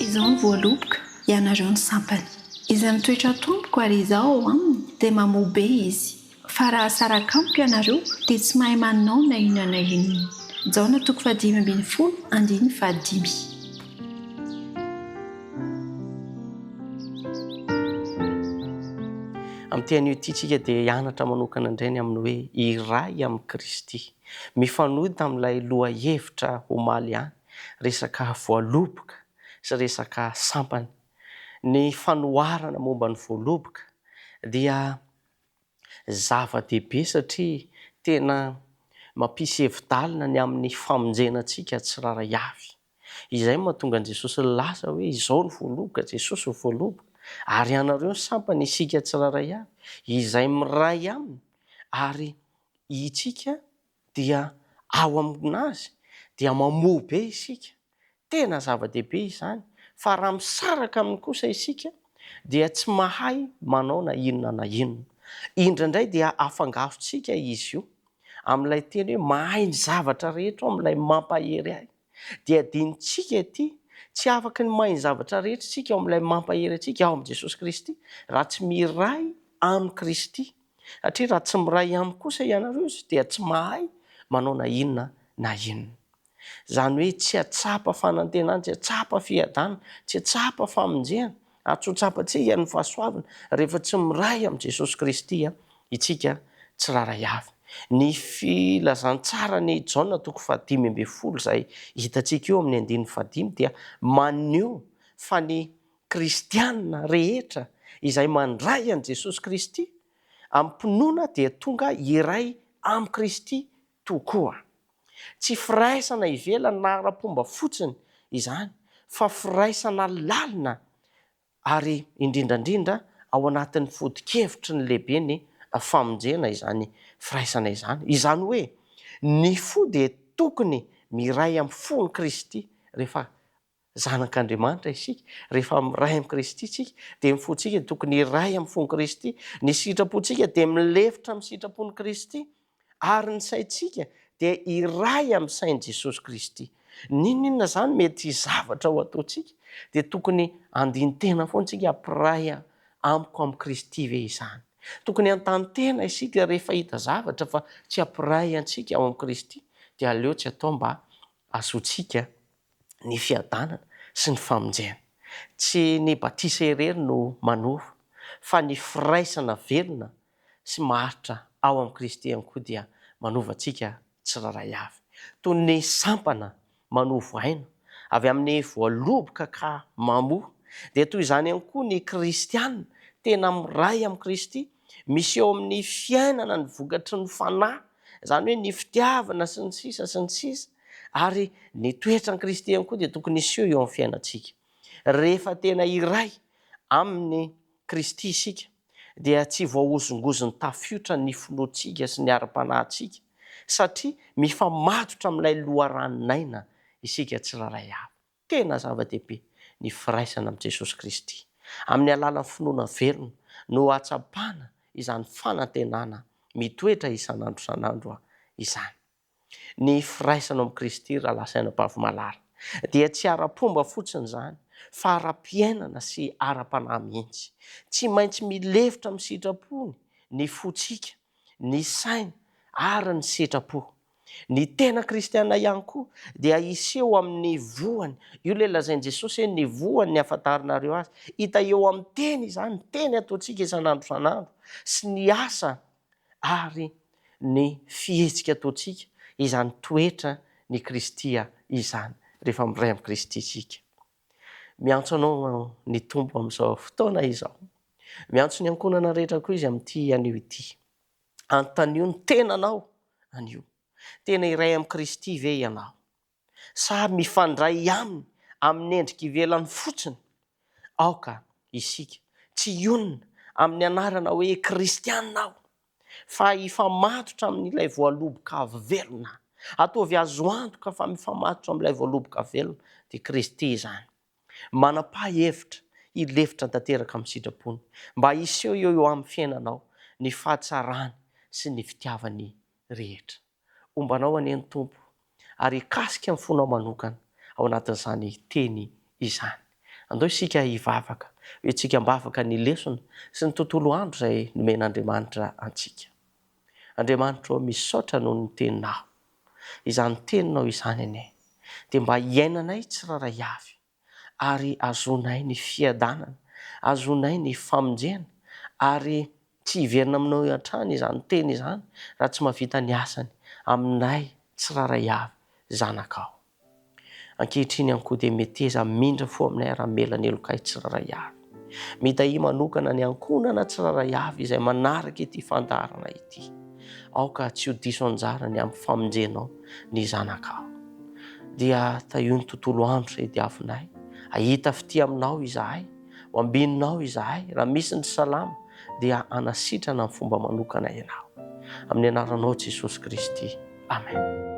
Izaho no voaloboka, ianareo no sampany. Izay mitoetra ato amiko ary Izaho ao aminy, dia mamoa be izy. Fa raha saraka amiko ianareo, dia tsy mahay manao na inona na inona. Jaona toko fahadimy ambin'ny folo andininy fahadimy. Amin'ity anio ity isika dia hianatra manokana indray ny amin'ny hoe iray amin'i Kristy. Mifanohy tamin'ilay lohahevitra omaly ihany, resaka voaloboka sy resaka sampana. Ny fanoharana momba ny voaloboka dia zava-dehibe satria tena mampisy hevi-dalina ny amin'ny famonjena antsika tsirairay avy. Izay no mahatonga an'i Jesosy nilaza hoe izao ny voaloboka, Jesosy ny voaloboka, ary ianareo ny sampana, isika tsirairay avy, izay miray aminy, ary itsika dia ao aminazy, dia mamoa be isika. Tena zava-dehibe izany, fa raha misaraka aminy kosa isika dia tsy mahay manao na inona na inona. Indraindray dia afangarontsika izy io amin'ilay teny hoe mahay ny zavatra rehetra ao amin'ilay mampahery ahy. Dia adinontsika ity, tsy afaky ny mahay ny zavatra rehetra isika ao amin'ilay mampahery antsika, ao amin'i Jesosy Kristy, raha tsy miray amin'i Kristy. Satria raha tsy miray aminy kosa ianareo dia tsy mahay manao na inona na inona. Izany hoe tsy hahatsapa fanantenana, tsy hahatsapa fiadanana, tsy hahatsapa famonjena, ary tsy ho tsapantsika ny fahasoavana rehefa tsy miray amin'i Jesosy Kristy isika tsirairay avy. Ny filazantsaran'i Jaona toko fahadimy ambin'ny folo izay hitantsika eo amin'ny andininy fahadimy dia maneho fa ny kristiana rehetra izay mandray an'i Jesosy Kristy amim-pinoana dia tonga iray amin'i Kristy tokoa. Tsy firaisana ivelany na ara-pomba fotsiny izany fa firaisana lalina ary indrindra indrindra ao anatin'ny foto-kevitry ny lehibe ny famonjena izany firaisana izany. Izany hoe ny fo dia tokony miray amin'ny fon'i Kristy rehefa Zanak'Andriamanitra isika, rehefa miray amin'i Kristy isika, dia ny fontsika dia tokony hiray amin'ny fon'i Kristy, ny sitrapontsika dia milefitra amin'ny sitrapon'i Kristy, ary ny saintsika dia hiray amin'ny sain'i Jesosy Kristy. N'inon'inona izany mety zavatra ho ataontsika, dia tokony handini-tena foana isika, hampiray amiko amin'i Kristy ve izany? Tokony hanontany tena isika rehefa hita zavatra fa tsy hampiray antsika ao amin'i Kristy, dia aleo tsy atao mba hahazoantsika ny fiadanana sy ny famonjena. Tsy ny batisa irery no manova, fa ny firaisana velona sy maharitra ao amin'i Kristy ihany koa dia manova antsika tsirairay avy. Toy ny sampana manovo aina avy amin'ny voaloboka ka mamoa, dia toy izany ihany koa ny kristiana tena miray amin'i Kristy, miseho amin'ny fiainana ny vokatry ny Fanahy, izany hoe ny fitiavana sy ny sisa sy ny sisa, Ary ny toetran'i Kristy ihany koa dia tokony hiseho eo amin'ny fiainantsika. Rehefa tena iray amin'i Kristy isika, dia tsy voahozongozon'ny tafiotra ny finoantsika sy ny ara-panahintsika, satria mifamatotra amin'ilay loharanon'aina isika tsirairay avy. Tena zava-dehibe ny firaisana amin'i Jesosy Kristy. Amin'ny alalan'ny finoana velona no ahatsapana izany fanantenana mitoetra isan'andro isan'andro izany. Ny firaisana ao amin'i Kristy, rahalahy sy anabavy malala, dia tsy ara-pomba fotsiny izany, fa ara-piainana sy ara-panahy mihitsy. Tsy maintsy milefitra amin'ny sitrapony ny fontsika, ny saina ary ny sitrapo. Ny tena kristiana ihany koa dia hiseho amin'ny voany. Io ilay lazain'i Jesosy hoe ny voany ny ahafantarinareo azy. Hita eo amin'ny teny izany, ny teny ataontsika isan'andro isan'andro, sy ny asa ary ny fihetsika ataontsika izany toetra ny Kristy izany rehefa miray amin'i Kristy isika. Miantso anao ny Tompo amin'izao fotoana izao. Miantso ny ankohonana rehetra koa Izy amin'ity anio ity. Anontanio ny tenanao anio. Tena iray amin'i Kristy ve ianao? Sa mifandray aminy amin'ny endrika ivelany fotsiny? Aoka isika tsy hionona amin'ny anarana hoe kristiana aho, fa hifamatotra amin'ilay voaloboka velona. Ataovy azo antoka fa mifamatotra amin'ilay voaloboka velona, dia Kristy izany. Manapaha hevitra hilefitra tanteraka amin'ny sitrapony, mba hiseho eo eo amin'ny fiainanao ny fahatsarany sy ny fitiavany rehetra. Homba anao anie ny Tompo ary hikasika ny fonao manokana ao anatin'izany teny izany. Andao isika hivavaka, ho entintsika am-bavaka ny lesona sy ny tontolo andro izay nomen'Andriamanitra antsika. Andriamanitra ô, misaotra noho ny Teninao. Izany Teninao izany anie dia mba hiainanay tsirairay avy ary azonay ny fiadanana, azonay ny famonjena ary tsy hiverina aminao hatrany izany Teny izany raha tsy mahavita ny asany aminay tsirairay avy zanakao. Ankehitriny ihany koa dia meteza hamindra fo aminay ary hamela ny helokay tsirairay avy. Mitahia manokana ny ankohonana tsirairay avy izay manaraka ity fandaharana ity. Aoka tsy ho diso anjara ny amin'ny famonjenao ny zanakao. Dia tahio ny tontolo andro izay diavinay. Hahita fitia aminao izahay. Ho ambininao izahay. Raha misy ny salama dia hanasitrana amin'ny fomba manokana ianao. Amin'ny anaranao Jesosy Kristy. Amen.